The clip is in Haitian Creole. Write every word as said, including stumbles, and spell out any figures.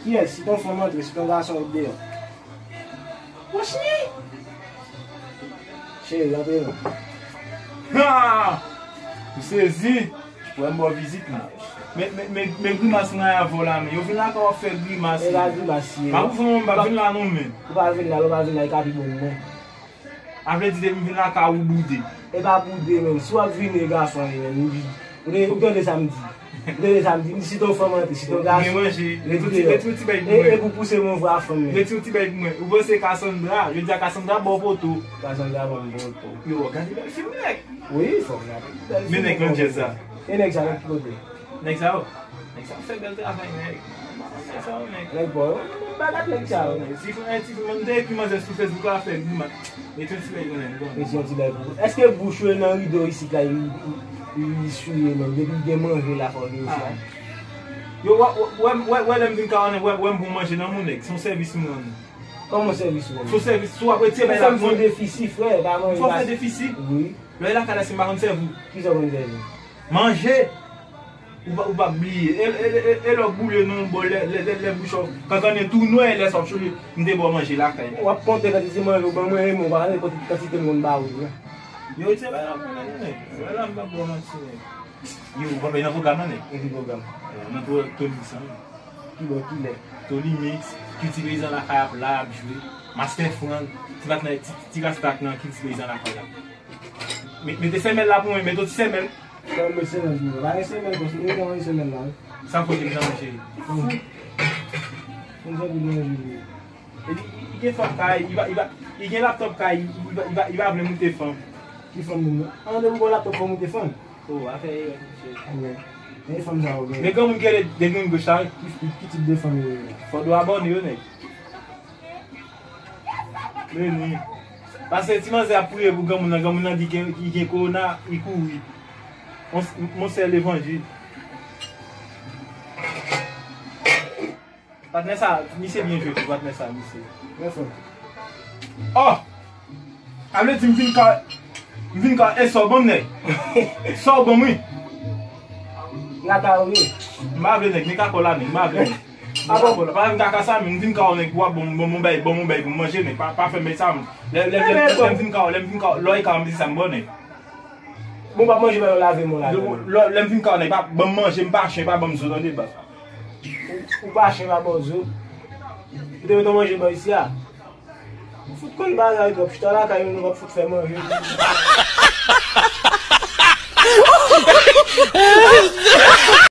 Kiyès? Si t on fanm antre, si t on gason ret deyò. Cheri, antre non. Ha! M sezi. Wè m ba w vizit la. Men, men, men, men grimas mwen avè w la, men yo vin lakay w ap fè grimas. E pa grimas ye. M ap fè yon, m pa vin la non, men. Ou pa vin la, lè w pa vin la, e ka pi bon pou mwen. A vle di, depi m vin lakay ou boude. E pa boude, menm. Si w ap vini, gason ye, menm. Ou te, ou tande sa m di. Ou tande sa m di. M di, si t on fanm antre, si t on gason. Gen manje. Rete yon ti, rete yon ti bèy pou mwen. E, e pou pouse m yon vwa fanm, menm. Rete yon ti bèy pou mwen. Ou panse Cassandra? Jodi a Cassandra ba w poto. Cassandra ba m poto. Yo, gade bèl fim, nèg. Wi, fòk n ap. Men nèg nan djèz sa. E nèg sa nan ki kote? Nèg sa yo? Nèg sa fè bèl travay, nèg. Nèg sa yo, nèg. Nèg pa yo, m pa gat nèg sa yo. Ti fè ti fè, mwen te ekri manzè sou Facebook la, fè grimas. Mete yon ti bèy pou nèg. Mete yon ti bèy pou. Èske bouch ou nan rido isit la, li, li, li souye menm? Depi gen manje la, fò li osi. Yo, wè, wè, wè, wè, lè m vin ka, wè, wè m pou manje nan moun, nèg. Se yon sèvis m rann ou. Kòman sèvis ou rann? Se yon sèvis, si w ap retire bèy la. Ou fè m fè defisi, frè, pa manje. Ou fè defisi? Wi. Lè lakay la, si m pa konn sèvi w. Kisa w konn sèvi? Manje. Ou pa, ou pa bliye. E, e, e, e lè w boule nan yon bòl, lè, lè, lè, lè bouch ou kankannen tou nwè, lè sa w ap chonje, m te ba w manje lakay la. W ap konte kantite manje ou ban mwen, e mwen, w pa konnen kantite m konn ba ou, non. Yo, se pa la mwen, non, nèg. Se pa la m pa ba w manti, nèg. Yo, w konn bay nan pwogram nan, nèg? Nan ki pwogram? Nan pwo-, Tony Mix lan, wi. Ki bò, kilè? Tony Mix, Kilti Peyizan lakay ap la, ap jwe. Master Frank, ti patnè, ti, ti rastak nan Kilti Peyizan lakay la. Met, mete sèmèl la pou mwen, mete yon ti sèmèl. Sa mwen sèmèl pou mwen. Pa gen sèmèl, paske mwen gen sèmèl la, wi. Sa fò ke m jan manje. Mwen jan pou manje, wi. Li, li, li gen fanm kay, li pa, li pa, li gen laptòp kay, li, li pa, li pa, li pa vle moute fanm. Ki fanm moun nan? An, depi w gen laptòp, fò moute fanm. Oh, afè erè, mesye. Wi. Men fanm sa yo gen. Men granmoun ki rele de grenn goch la, wi. Ki, ki, ki tip de fanm yo ye? Fò w abòne yo, nèg. Vini. Paske ti manzè ap priye pou granmoun nan, granmoun nan di gen, li gen kowona, li kouri. Mon, mon sè levanjil. Patnè sa, misye byen jwe tou, patnè sa, misye. Byen fè. Oh! A vle di m vin ka, m vin ka, e sa w ban m, nèg? Sa w ban m, wi. Lakay ou ye? M pa vle, nèg, men kakò la, nèg, m pa vle, nèg. Ah bon? Pa vin kaka sa, men m vin ka w, nèg, w ap ban m, ban m bay, ban m bay pou m manje, nèg, pa, pa fè m bay sa, m. Lè, lè, lè, lè m vin ka w, lè m vin ka w, lè w ka m di sa m ban w, nèg. Bon, m ap manje, men w lave men w lave men. Lè, lè m vin ka w, nèg, pa ban m manje, m pa chen, pa ban m zo, tande, baz. Ou, ou pa chen pa ba w zo. Ou te mete w manje ban isi a. Ou fout konn bagay twòp. Chita lakay ou, nou p ap fout fè manje.